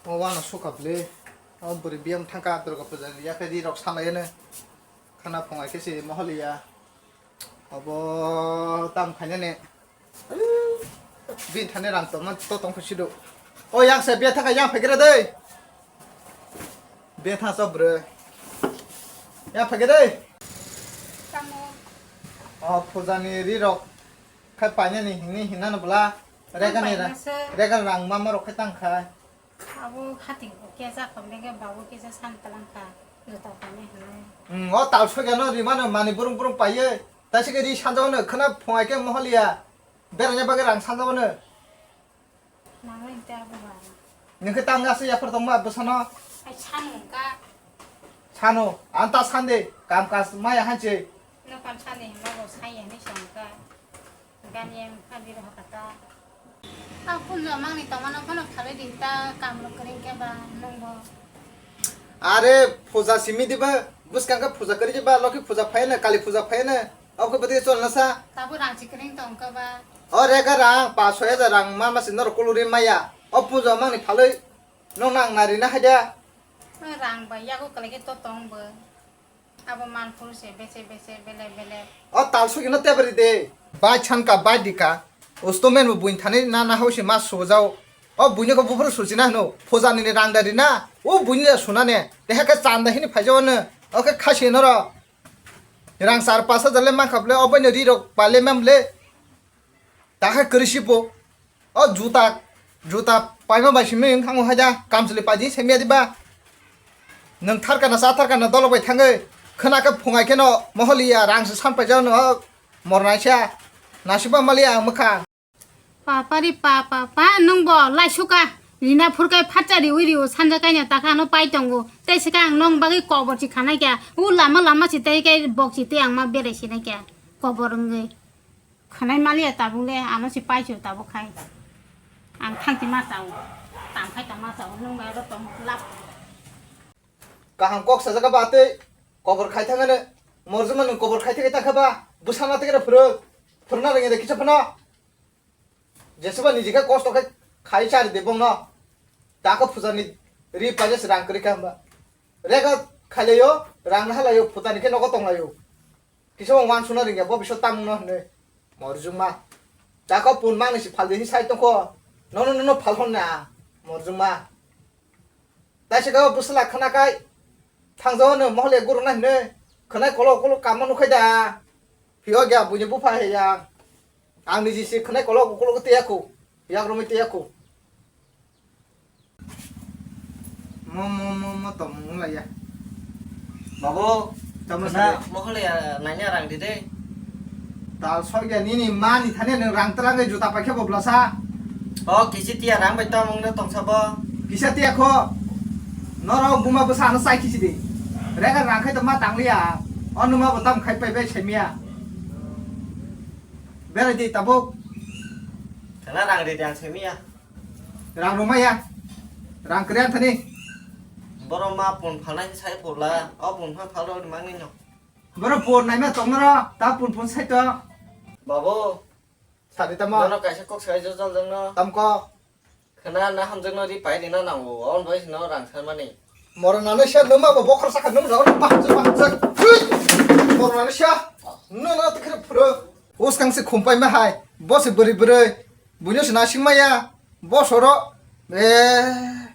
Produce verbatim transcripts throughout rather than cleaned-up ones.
O wano suka bwle. O bwrwi biyang thangka Durga puja ni yakhe ri rok salai ano. Khana phungai khe se moholiya. Obo tam khainani. Bin thani rang tongma to tong khusido. O yang se bia thaka yang phaigra dei. Bia tha so bwrwi. Yang phaigra dei. Tamo. O puja ni ri rok khai painani hini hinano bwla. Regan ni rang, painase. Regan rang mama rok khai tang khai. Abo hati kesa khom dege babu kesa san talang kha. Juta kami hwnwi. Hmm, o tal soi gano ri mano mani burung burung paiye. Taisi ke ri sanjao no khana phungai khe moholiya. Beranya bagwi rang sanjao no. Nangwi te abo ba. Ningkhe tang ase yaphar tongma bwsano. Ai sanu ka. Sano, anta sande, kam kas maya hanche. No kam sani hima bo sai ya ni sangka. Gani em kha biro hakata. A punjo mangni tongmano phano phalwi di ta kam rok kwrwng khe ba nwng bo. Are puja simi diba, bwskang khe puja kwrwi diba, Lokhi puja phaiyano, Kali puja phaiyano, abo khe bwtwi chol na sa. Tabo rang si kwrwng tong khe ba. O rega rang, pa soi hajar rang ma masi norok kuluri maya. O punjo mangni phalwi nwng nang nari na haida. O rang bai yago kwlai khe to tong bo. Abo manphuru se bese bese bele bele. O tal sugino tebri de. Bai chanka bai dika. Ustomen bo buin thani na na hausi ma sujao. O buino ko buphuru suchina hino. Phujani ni rang dari na. O buini da sunane. Teha ke chanda hini phaijao no. O ke khasi noro. Rang sar pas hajar le mankha ble. O baino ri rok pale mem le. Takha kwrwi sipo. O juta, juta paima bai simi wng thango haida, kamchwlwi paidi semiya diba? Nwng tharkana cha tharkana dolo bai thangwi, khwna khe phungai kheno moholiya rang se san paijak no, mornaisa, nasiba maliya ang mwkha. Papa ri pa, pa, pa, nwng bo laisuka, rina phurkai phatsa riwi riwi sanja kaina takha ano pai tongo, tei sika ang nwng bagwi kobor si khanai kya, u lama lama si tei kai bok si tei ang ma berai sinai kya, kobor wngwi. Khwnai maliya tabuk le, ano si paisio tabuk khai. Ang thangti ma chao, tam khai tong ma chao, nwng bai oro tong lab. Kaham kok sajak ba tei kobor khai thangane, morjuma nwng kobor khai thangwi tangkha ba, bwsana tei khe phwrwk, phwrwkna rwngya de kisa phano. Jeseba niji khe kosto khe khai chari de bongno. Takha phujani ri paisa se rang kwrwi kha hwnba. Rega khailaio, rang halaio, phutani khe nogo tonglaio. Kisa bo wansukna rwngya, bo biso tamungno hwnwi. Morjwngma. Takha pun mangni se phaldi hwnwi sai tongkho. Nono, nono phal honna. Morjwngma. Taisa khe bwsla khwna kai. Thangjago no mohole gurukna hwnwi. Khwnai kolok kolok kamma nukhai da. Phiyok ya buini bupha he ya. Ang niji se khwnai kolok kolok tei yakho. Yak romwi tei yakho. Mo, mo, mo, mo, tong wng lai ya. Babu, tamo khwna sa de. Mohole ya, naina rang di de. Tal soi ya, nini mani thani nwng rang twlang juta paikhe bo blasa. O, kisi tiya rang bai tamo wngna tongsa bo. Kisa tiya kho. Norok buma bwsa ano chai kisi di. Rega rang khai to ma tang liya. O numa bo tam khai pai bai sai miya. Berai di tabuk. Khwna rang di de ang sai miya. Rang rwmaya. Rang kwrwi thani. Borok ma pun phalnai sai phurla. O pun phan phalo mangni no. Borok pun naima tongmara. Ta pun pun sai to. Babu. Sadi tamo. Bono kaisa kok sai jojol jongno. Tamko. Khwna na hamjakno ri pai rina nango. On bai sino rang sanmani. Moro nano se numa bo bokhor saka num jago bahajak bahajak. Moro nano se. No no tikre phuro. Uskang se khumpai ma hai. Bo se bwrwi bwrwi. Buino se nasing maya. Bo soro. Eh.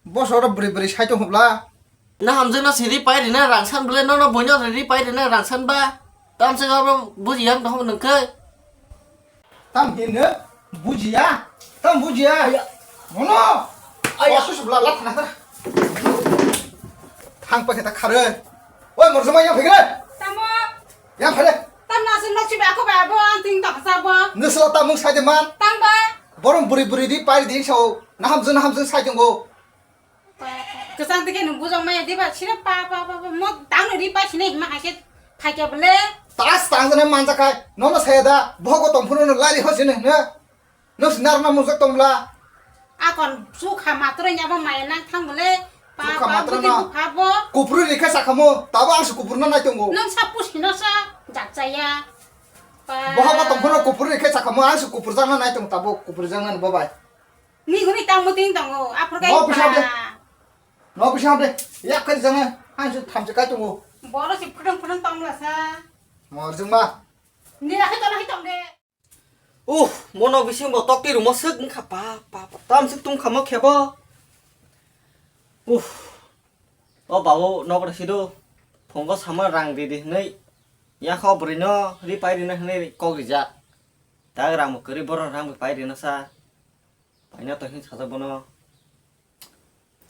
Bo soro bwrwi bwrwi sai tong hobla. Na hamjakno se ri pai rina rang san bwle nono buino ri pai rina rang san ba. Tamse abo buji yang tong nang khe. Tam hinno bujiya, tam bujiya. Aya. Mono. Aya. Osu subla la thana thana. Thang pa kheta khare. Oi morjuma ya phegre. Tamo. Ya phale. Tam na sin nok chiba ko ba bo ang ting ta sa bo. Nusla ta mung sai de man. Tang ba. Borom buri buri di pai di sao. Naham jun naham jun sai jonggo. Kwchang tike nung bujong maya diba sira pa pa pa pa mo tang ri pa sine hima haike phaike bole. Tas tang jane manja kai. Nono saya da. Bogo tong phuru no lali ho sine ne. No sinar na mujak tong bla. Akon sukha matro nya ba maya nang thang bole. Pa Sukha pa matro budi na. Bukha bo. Kupru rikha sakamo. Tabo ang su kupru na nai tongo. Nung sa pusi no sa jak chaya. Pa. Boha ba tong phuru kupru rikha sakamo ang su kupru jang na nai tong tabo kupru jang na bo bai. Ni guni tamo tin tongo, aphur kai. No, bisa de. No, bisa de. Yak kai jang, han su tham se kai tongo. Boro si phudung phudung tong la sa. Mor jung ma. Ni la khai to la khai tong de. Uff, mono bising bo tokti rumo sik wngkha pa, pa, pa, tam sik tung khamo khebo. Uff. O babu, nokra sido. Phongo sama rang di di hinui. Yakho bwrwino ri pai rina hinui kok rijak. Tak rang bo kwrwi borok rang bai pai rina sa. Paina to hin sajak bono.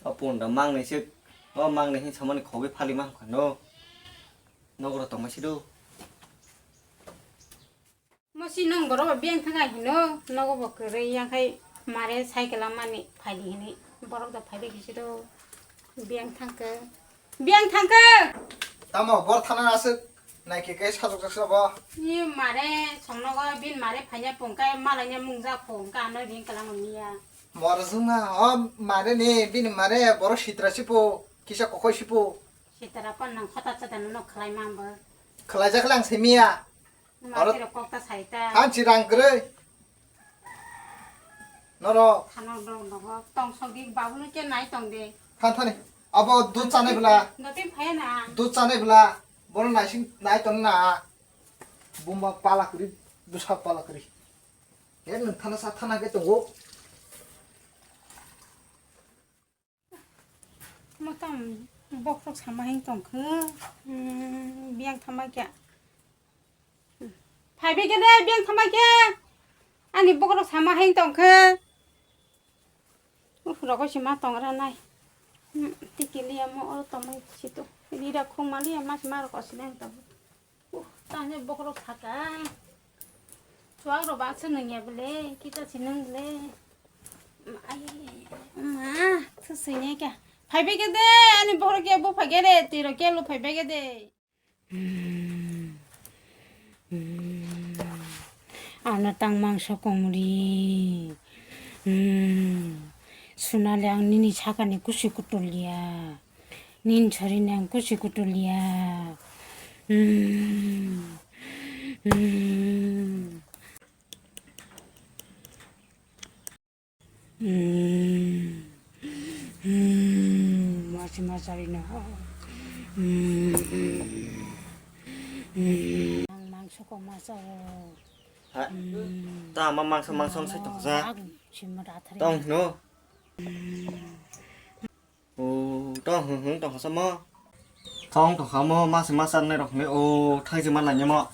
O punda mangnai sik. O mangnai hin samani khogwi phali ma kha no. Nokra tongma sido. Mo si nung borok bo biyang thang ai hino, nogo bo kwrwi yang khai mare cycle ang mani phaidi hinwi borok da phaidi khe siro biyang thang khe, biyang thang khe. Tamo bor thana aswk nai khe khe sajok jak sabo. Ni mare songnogo bin mare phanya pung kai malanya mung jak pung ka ano ring kalang niya. Mor juma o mare ni bini mare borok sitra sipo kisa kokoi sipo. Sitra pon nang khota chata no khlai mambo. Khlai jak lang semiya. Oro Matirok kokta saita. Thansi rang kwrwi. Norok. Thanok dong dogo. Tong sogik babuno ke nai tong de. Than thani. Abo dud chanai bwla. Dotin phaya na. Dud chanai bwla. Bono naising nai tong na. Buma pala kwrwi. Bwsa pala kwrwi. He nwng thana sa thana ke tongo. Motom bokhorok sama hing tongkhe, hmm, biyang thama kya. Phaibai khe de biyang thama kya. Ani bokhorok sama hing tongkhe. Uf, rogo sima tongra nai. Hmm, tikili amo oro tongmai situ. Rira khung mali ama sima rok osinai tong. Uh, tangni bokhorok saka. Chuak rok baksa nungya bole, kita si nung bole. Ai, ma, thusui ne kya. Phaibai khe de, ani bokhorok khe bo phai khe de, twi rok khe lo phaibai khe de. Ano tang mangso kongri. Sunale ang nini sakani kusi kutulia. Nin chori nang kusi kutulia. Hmm. Hmm. Hmm. Hmm. Masi masari na. Hmm. Hmm. Ang mangso ko maso. Ha. Hmm. Ta ma mangso mangso sai tong sa. Ang sima rathari. Tong no. Hmm. O, tong hung hung tong khasamo. Tong tong khamo, masi masar ne rok ne, o, thai jima nanya mo.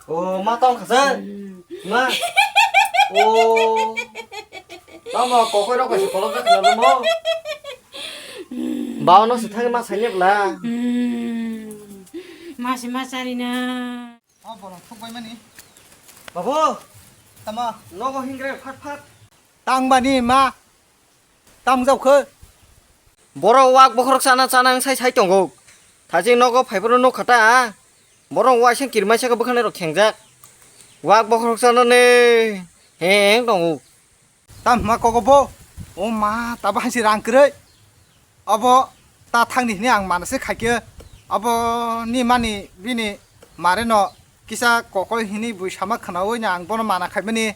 O, ma tong khasa. Ma. O. Tamo kokoi rok bai kolok jak na mo. Bao no se thang ma sai ne bla. Masi masari na. O bolong thuk bai mani. Babu. Tamo. Nogo hingre phat phat. Tang bani ma. Tang jau khe. Borok wak bokhorok chana chana wng sai sai tongo. Thajing nogo phaiphuru nuk khata. Borok waisang kirmai saka bwkhani rok khengjak. Wak bokhorok chana ne heng tongo. Tam hwnma kok obo? O ma, tabo hai se rang kwrwi. Obo ta thangni hwnwi ang manase khaikhe. Obo ni mani bini mare no kisa kokoi hwnwi bui sama khwnawi no ang bono mana khaimani.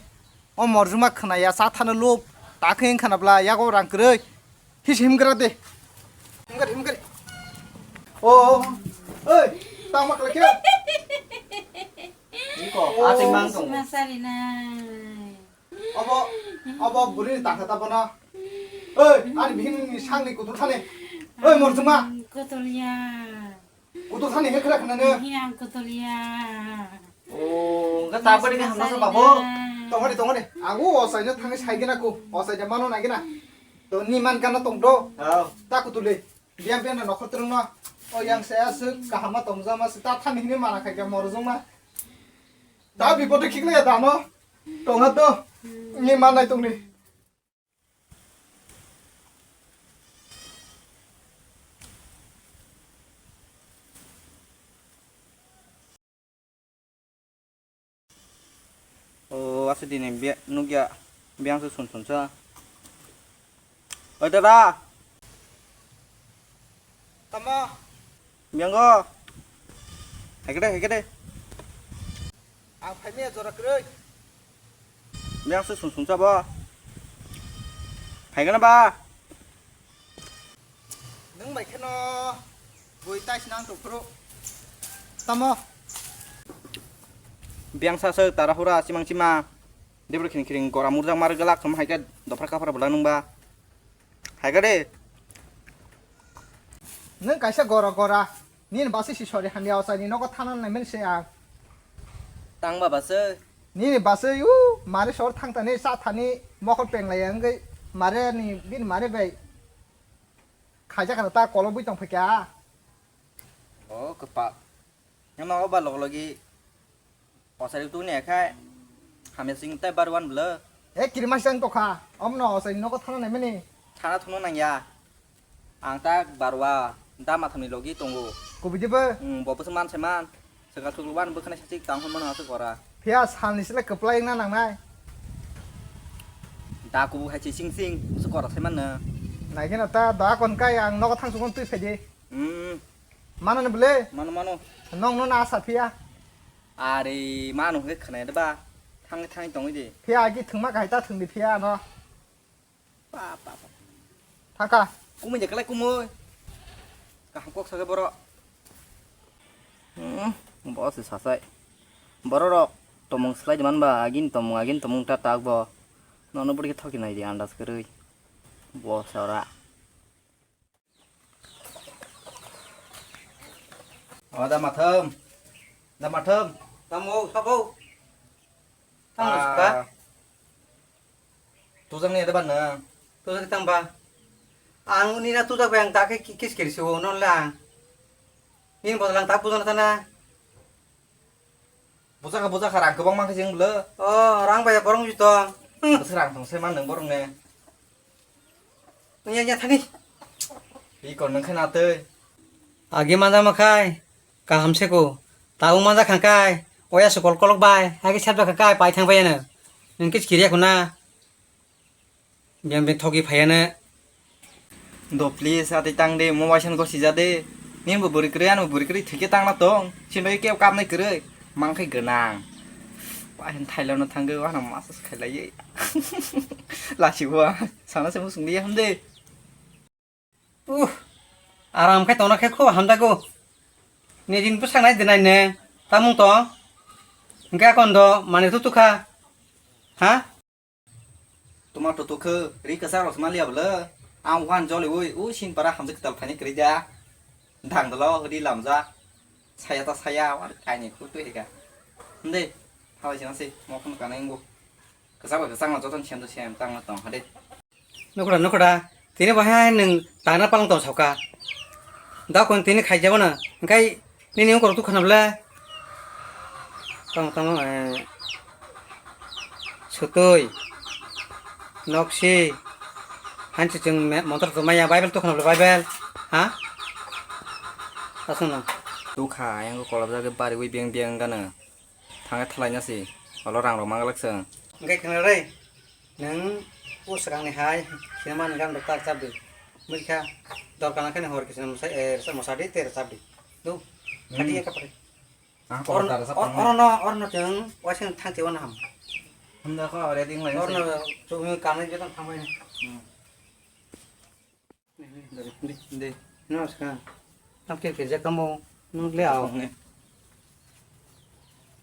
O morjuma khwnaya cha thano lob. Ta khe wng khana bla yago rang kwrwi. His himgra de. Himgra, himgra. O, o, o. Oi, tang ma khlai khe. Iko, ate mang tong. Masari nai. Obo, obo buri ni tangkha ta bono. Oi, ani bihing ni sang ni kutu thani. Oi, morjuma. Kutulia. Kutu thani he khra khna ne. Yang kutulia. O, ga ta bari ga hamsa babo. Tongani, tongani. Ang o osai no thangi sai gina ku. Osai ja mano na gina. To ni man kana tong do. Hao. Ta kutule. Biang biang na nokhor terung no. O yang saya se kahama tong jama se ta thani hini mana khai ga morjuma. Da bipode khiklaya dano. Tongha to. Ni manai tongni. O, ase dini bia-, nukya, biyang se sun sun sa. Oi, dada. Tamo. Biyango. Haikade, haikade. Ang phaimaya jora kwrwi. Biyang se sung sung chabo. Hai gana ba. Nung bai kheno bui tai sinang tu phuru. Tamo. Biyang sa se tara hura simang sima. Debra khin khin gora murjak mar galak sam hai ka dopra kapra bela nung ba. Hai ka de. Nung kaisa gora gora. Nini basi si sori hamya osai ni nogo thana nai men se ang. Tang ba basi. Nini basi u mari sor thang tani sa thani mokol peng lai ang gai mare ni bin mare bai. Khaja kana ta kolo bui tong phai kya. O kapa. Yang nogo ba log logi. Osai tu ne khai. Hamya sing tai bar wan bla. E kirma sang to kha. Om no osai nogo thana nai mani. Thana thunu nang ya. Ang ta barwa da matham ni logi tongo. Kubi dibo? Hmm, bo bwswk man se man. Saka suklu ban bwkhana sik tang hon mano aswk ora. Phiya sal ni sile kwplai na nang nai. Da kubu hai se sing sing bwswk ora se man no. Nai gena ta da kon kai ang nogo thang sukon twi phai di. Hmm. Mano ni bwle? Mano mano. Nong no na sa phiya. Ari mano he khna de ba. Thang thang tong di. Phiya agi thwngma kai ta thwng di phiya no. Pa, pa, pa. Thaka. Kumui je kalai kumui. Kaham kok sake boro. Hmm, bo se sasai. Boro rok tomung slai man ba agin tomung agin tomung ta tak bo. Nono buri thoki nai di andas kwrwi. Bo sora. O da matham. Da matham. Tamo sabo. Tamo suka. Tujang ni ada bana. Tujang tang ba. Ang uni na tujak bai ang ta khe kis kiri se o non la. Nin bo lang ta pujana tana. Bujak bujak rang kwbang mang khe jeng bwle. O rang bai borong jito. Bwswk rang tong se man nang borong ne. Nya nya thani. Iko nang khe na tei. Agi manja makhai. Kaham se ko. Tabuk manja khangkai. Oya sukol kolok bai. Agi sat bai khangkai pai thang bai ano. Nang kis kiriya kuna. Beng beng thoki phaiya ne. Do please, ati tang de, mo waisa no gosi ja de. Nin bo bwrwi kwrwi, ano bwrwi kwrwi thwikhe tang na tong. Sini bagwi kebo kapnai kwrwi. Mang khai gwnang. Waisa thailo no thangwi, wahno masa se khailaiwi. Lasi bo, sana se musung liya hamde. Uh, aram khai tongna khai kho hamjago. Nijin bwsak nai dinai ne. Tamung tong. Hingke akon do, mani tu tukha. Ha? Tuma tutukhe ri kwchak rok sima liya bwle. Ang uhan joliwi u sin para hamjak kwtal phaini kwrwi da. Dang dolo ri lamjak. Saya ta saya, wa kaini khu twi hika. Hinde, thalai sina se, mo phone kanai ngo. Kwchak bai kwchak no joto ni sem to sem tang no tong hade. Nukura nukura, tini bo hai nwng tangna palang tong sauka. Da kon tini khaijabo na, hingkai nini ungkor tu khana bwle. Tamo tamo, eh, sutui, noksi, hansi chwng me-, motor tu maya Bible tu khana bwle Bible, ha? Aswk no. Tu kha, yang ko kolab jagwi bari wi biang biang gana. Thangwi thalai nasi, olo rang rok manglak chwng. Hingkai khana re. Nwng o swkangni hai sinimani gan rok ta rwchapdi. Mui kha dorkar nangkhe hor kisa mwsai, eh, rwchap mwsadi tei rwchapdi. Do. Hmm. Khati ya kapari. Ang kok ta rwchap tangmani. Orono, orono chwng waisa thang tiwa naham. Hamda kho, ore ding lai. Orono chwng kanai joto thangmani. Hmm. Dei, dei. Namaskar. Tam khe khe jakamo nung le ao. Nge.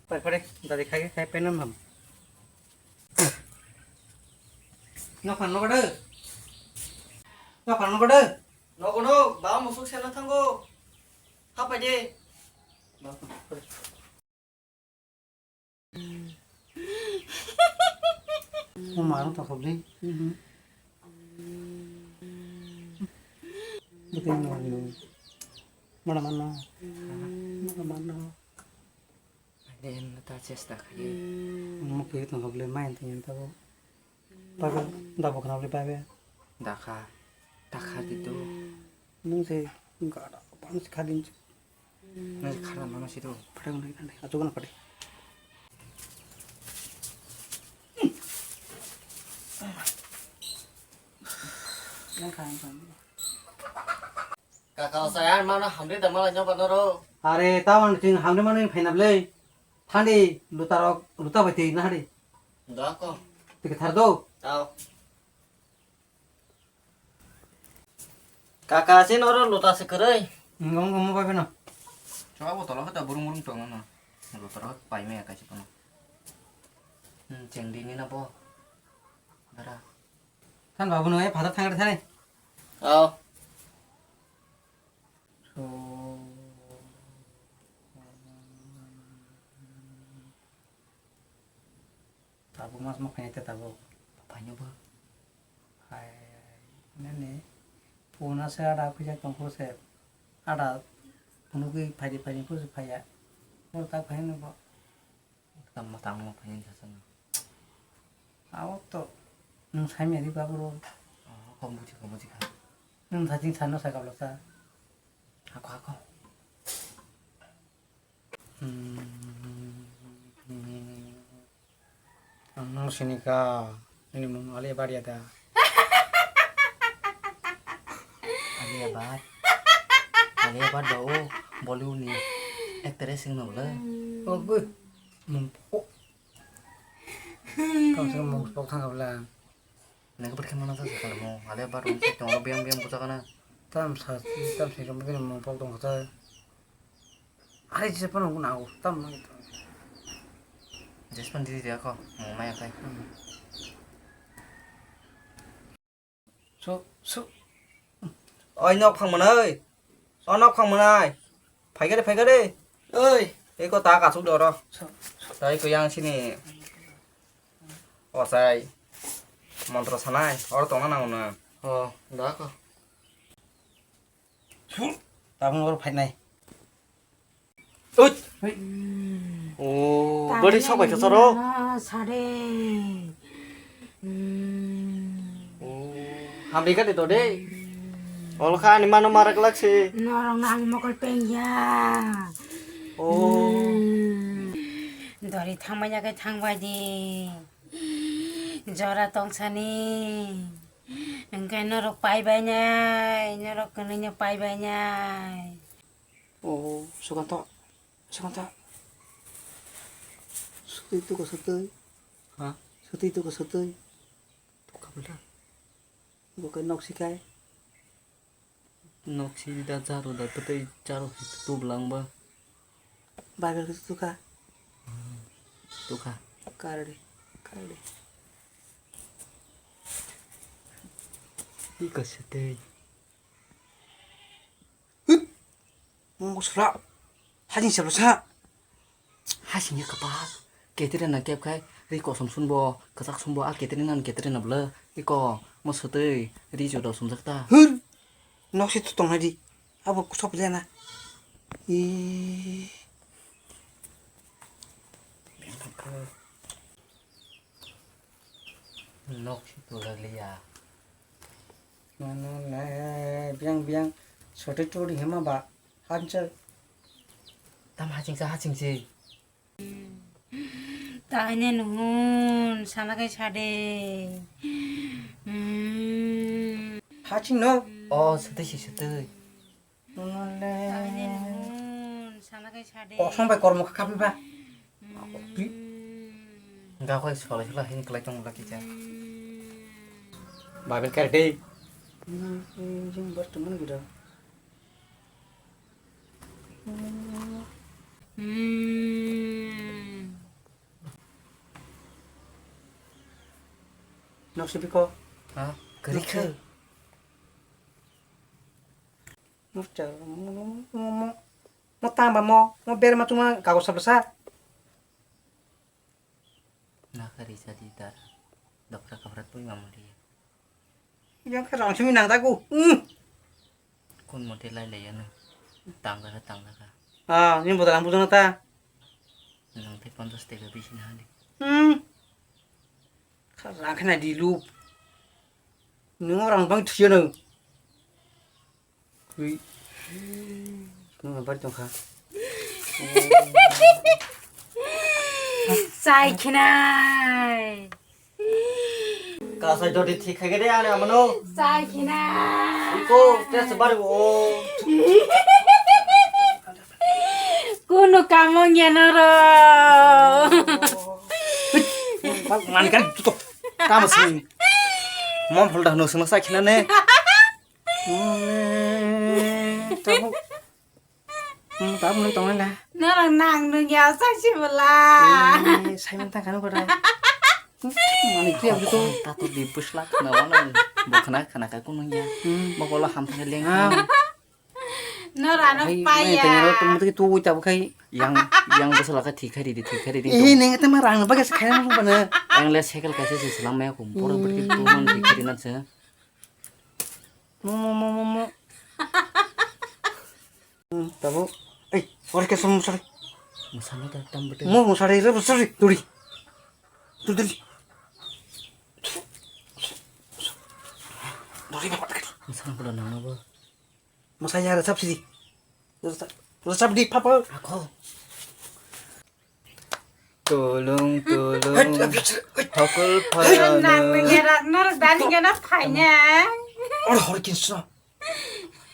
Pai pare, dari khai khai penam ham. Nokhan nokade. Nokhan nokade. Nokono ba musuk sena thango. Hapai de. O marung tongkha bwlwi. Bwtwi nungni. Mora manno. Mora manno. Ade no ta chesta khai. Mukti tongkha bwlwi mai tongya tabo. Pago dabo khna bwlwi pabe. Dakha. Dakha ditu. Nung se gada bang khadin. Nang khana mano siro. Phatai gonai nang. Achu gana phatai. Nang khana khana. Kaka saya mano hamri da malai nyoba noro. Are tawan ching hamri mano phaina bwlwi. Thandi luta rok luta bai twi na hari. Da ko. Kwthar do? Tao. Kaka, sini oro lota se kwrwi. Ngom ngom bai beno. Choba botolo khe ta burung burung tong no. Lota ro pai me kaisa kono. Hmm, cheng di ni na bo. Dara. Than babu no e phada thang thani. Tao. So, tabuk mas ma phainai ta tabuk. Phaino bo. Hai, nani, phone ase ada phaijak tong phuru se, ada phunugwi phaidi phaidi phuru se phaiya. Bo tak phaino bo. Tamo tangmo phaini sasano. Abo to, nwng saimya di baburo. Oh, kok buji, kok buji kha. Nwng sajing sano sa kablo sa. Hako, hako. Hmm. Ang nwng sini kha, nini mung Alia Bhatt ya da? Alia Bhatt. Alia Bhatt ba o Bollywood ni actress wng nang le. Oh, gui. Mung pok. Kam se kam mung pok thang kabla. Nang kebet khe mana sa sakal mo. Alia Bhatt wng se tong lo biang biang buja kana. Tam sa, tam se kam kene mung pok tong kha. Ari je pano guna o, tam mo. Jespan diri dia ko, mung maya kai. Hmm. Su, su. Oi, nok phang manai. O nok phang manai. Phai gade, phai gade. Oi. Eko ta kasuk doro. Su, su. Tai ko yang sini. O sai. Montro sanai. Oro tongna nango na. O, da ko. Su. Tabung oro phainai. Ut. Oi. O, bari sok bai kasaro. Sare. Hmm. O, hamri ka de to de. Olo kha ani mano marak lak si. Norok nang mokol pengya. O. Hmm. Dori thangbai ya ke thangbai di. Jora tongsani. Engkai norok pai bai nai. Norok kwnwi no pai bai nai. O, Sukanto, Sukanto. Sotwi tuko sotwi. Ha? Sotwi tuko sotwi. Tuka bwla. Bo khe nok sikai. Nok si da jaro da twtwi jaro si tublang ba. Bible khe tuka. Tuka. Kardi, kardi. Iko sotwi. Hwt! Mungko sra. Hajing sebla sa. Hasing ya kapas. Ketere na kep khai. Ri kosom sunbo. Kasak sunbo. A ketere na ketere na bla. Iko. Mo sotwi. Ri jodo sumjak ta. Hur. Nok si tu tong nai di. Abo kusop le na. I. Nok si tulak liya. Mano le biang biang sotwi turi hima ba hansa. Tam haching sa haching si. Taine nuhun sana kai sade. Hmm. Haching no. O sotwi si sotwi. Nole. Kosong bai kormo kha kaphi ba. Pi. Ga khoi solo solo hin klai tong laki cha. Bible kar dei. Jing bar teman gida. Hmm. Nok sipi ko. Ha, kari khe. Mo cha, mo, mo, mo, mo, mo tang ba mo, mo ber ma chuma kagos sabla sa. Na kari sa di dar. Dopra kapra tui ma muli. Yang khe rang simi nang dagu. Hmm. Kun mote lai lai ano. Tang daga, tang daga. Ah, ni bodol ang bujana ta. Nang te ponchas teka bisi na hali. Hmm. Kha rang khe na di lup. Nung rang bang thuya no. Ui. Nung bari tong kha. Sai khinai. Kasai dodi thik khai gede ani amano. Sai khinai. Iko test bari o. Kuno kamong ya noro. Man kan tuto. Tamo sini. Mon phol da hwnwi swnwi sa khina ne. Tabuk. Hmm, tabuk nung tongo na. Norok nang nung ya sa si bwla. Eh, Simon ta kanu kora. Mani kri abdu to. Ta to di pusla khna wano. Bo khna khna ka kunung ya. Hmm. Bo bolo ham thang leng. Ah. Norano paya. Tengero tong mutki tu ui tabu khai. Yang, yang bwsala kha thik khai ridi, thik khai ridi. Eh, neng ta ma rang bagwi se khai mo bana. Yang le cycle kaisa se selam maya kum. Pura berki tu man thik khai rina se. Mo, mo, mo, mo, mo. Hmm, tabu. Eh, ore ke som sari. Masana ta tam bete. Mo, mo sari re sari turi. Turi, turi. Dori ba pakai. Masana pula nang ba. Masaya resap sidi. Resap, resap di papa. Ako. Tulung tulung. Hokol phayano. Nang ngerak nor dani gana phainya. Or Hare Krishna.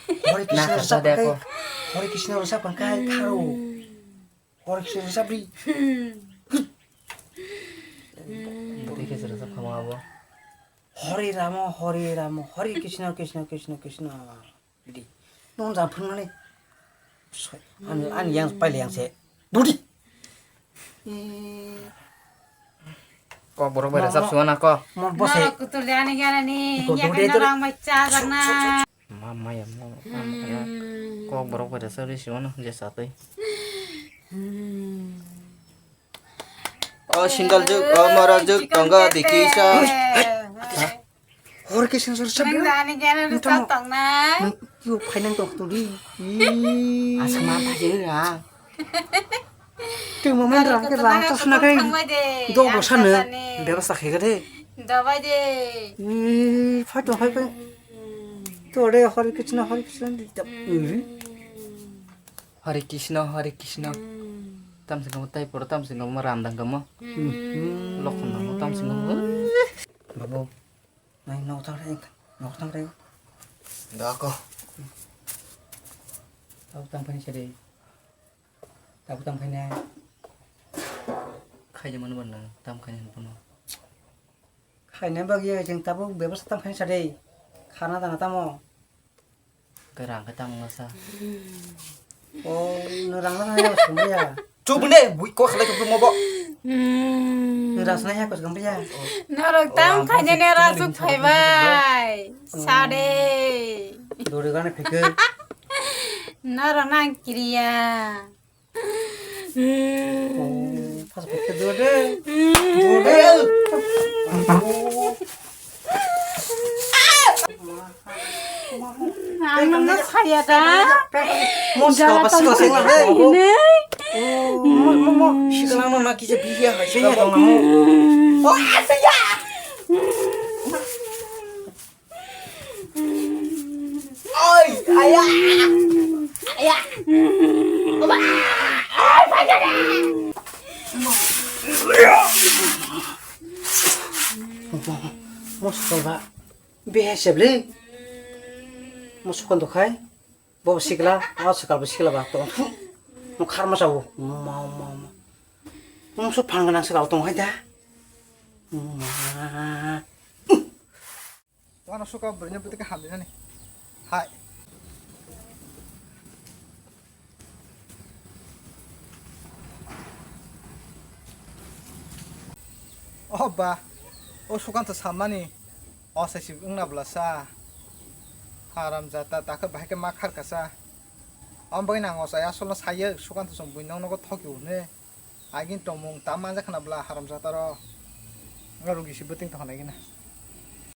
Hare Krishna resap pakai. Hare Krishna resap pakai kharo. Hare Krishna resap ri. Bwtwi khe resap khama abo. Hare Rama, Hare Rama, Hare Krishna, Krishna, Krishna, Krishna. Di. Nung jang phungnani. Soi. Ani, ani yang paile yang se. Dudi. Kok borok bai resap suana ko. Mon bose. Norok kutul yani gana ni. Iko yak dudi, norok dudi. Mai cha jang na. Ma, maya mo. Kok borok bai resap ri suana je satoi. O sindal juk, o mora juk, tonga dikisa. Hor ke sensor sab. Nang dani gana resap tong na. Yo phainang tong tu di. Asma ta je ya. Tu mo men rang ke rang ta sna kai. Do bo san ne. Bebas ta khega de. Dabai de. Phai to phai phai. To de Hare Krishna, Hare Krishna di. Hare Krishna, Hare Krishna. Tam sing kamu tai poro tam sing kamu ram dang kamu. Lokon kamu tam sing kamu. Babu, nai nok tang re, nok tang re. Dako. Tabuk tam phai sari. Tabuk tam phai na. Khai jaman ban nang tam khai nang puno. Khaina bagwi jeng tabuk bebas tam khai sari. Khana dana tamo. Khe rang khe tamo sa. O, no rang rang ya sumya. Chup ne, bui ko khalai chup mo bo. Rang sana ya kos gambya. Norok tam khaina ne rang suk phai bai. Sade. Dori gane phike. Norok nang kiriya. Pas pakai dua deh. Dua deh. Ang nang saya da. Mon sa pas ko sing deh. Mo mo mo. Sikala mo maki je biya hai sikala mo. Oh, saya. Oi, aya. Aya. Oba. Oi, pagada. Mosok ba. Behe seble. Mosok kondo khai. Bo sikla, o sikal bo sikla ba tong. Mo kharma sawo. Ma ma ma. Mo so phang nang sikal tong hai da. Ma. Wano suka bwrwino bwtwi khe hamlinani. Hai. O ba, o Sukanto sammani, o sai si wngna bwlasa. Haram jata, takhe bahai khe ma kharkasa. Omo bagwi nang o chai asolno sayo, Sukanto chwng buino nogo thokio hwnwi. Agin tongmung ta manja khna bwla haram jataro. Nga rugi si bwtwing tongkha nai gina.